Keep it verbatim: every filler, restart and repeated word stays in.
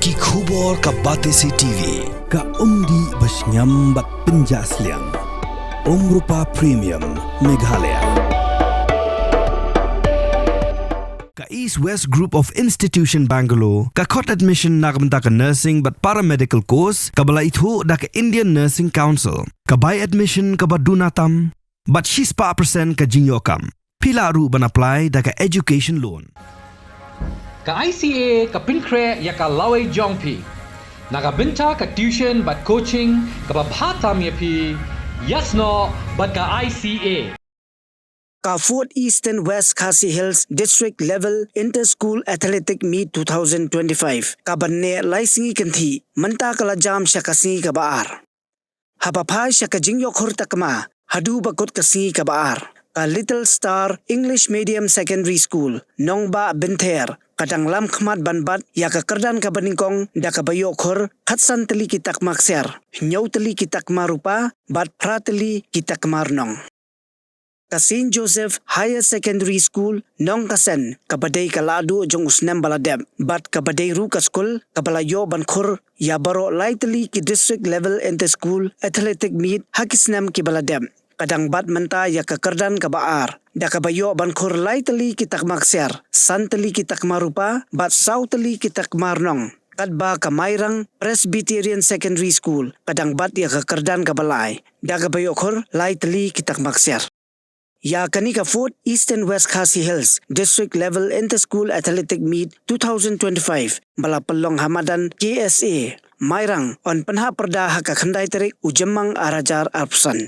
Ki khubor ka Batesi T V, ka umdih ba shngiam bad pynjah sliang. Umrupa Premium, Meghalaya. Ka East West Group of Institution Bangalore, ka khot admission na ka bynta ka nursing bad paramedical course, kaba la ithuh da ka Indian Nursing Council. Ka bai admission kaba duna tam, bad shispah percent ka jingïoh kam. Phi lah ruh ban apply da ka education loan. Ka I C A ka pynkhreh ïa ka lawei jong phi. Na ka bynta ka tuition bad coaching kaba bha tam ïa phi, ïasnoh bad ka I C A. Ka fourth Eastern West Khasi Hills District Level Inter-School Athletic Meet two thousand twenty-five, kaban neh lai sngi kynthih, mynta ka la jam sha ka sngi kaba ar. Haba phai sha ka jingïoh khur takma haduh ba kut ka sngi kaba ar, ka Little Star English Medium Secondary School, Nongbah Bynther, ka dang lam khmat ban bat ïa ka kyrdan kaba nyngkong da kaba ïoh khur khatsan tylli ki takma ksiar, hynñiew tylli ki takma rupa, bad phra tylli ki takma rnong. Ka Saint Joseph Higher Secondary School, Nongkasen, kaba dei ka lahduh jong u snem ba la dep, bad kaba dei ruh ka skul kaba la ïoh ban khur ïa baroh lai tylli ki District Level Inter-School Athletic Meet ha ki snem kiba la dep, ka dang bat mynta ïa ka kyrdan kaba ar, da kaba ïoh ban khur lai tylli ki takma ksiar, san tylli ki takma rupa, bad saw tylli ki takma rnong. Katba ka Mairang Presbyterian Secondary School ka dang bat ïa ka kyrdan kaba lai, da kaba ïoh khur lai tylli ki takma ksiar. Ïa kane ka fourth Eastern West Khasi Hills District Level Inter-School Athletic Meet two thousand twenty-five, ba la pynlong ha madan K S A Mairang, yn pynhap pyrda ha ka khyndai tarik u Jymmang ar hajar arphew san.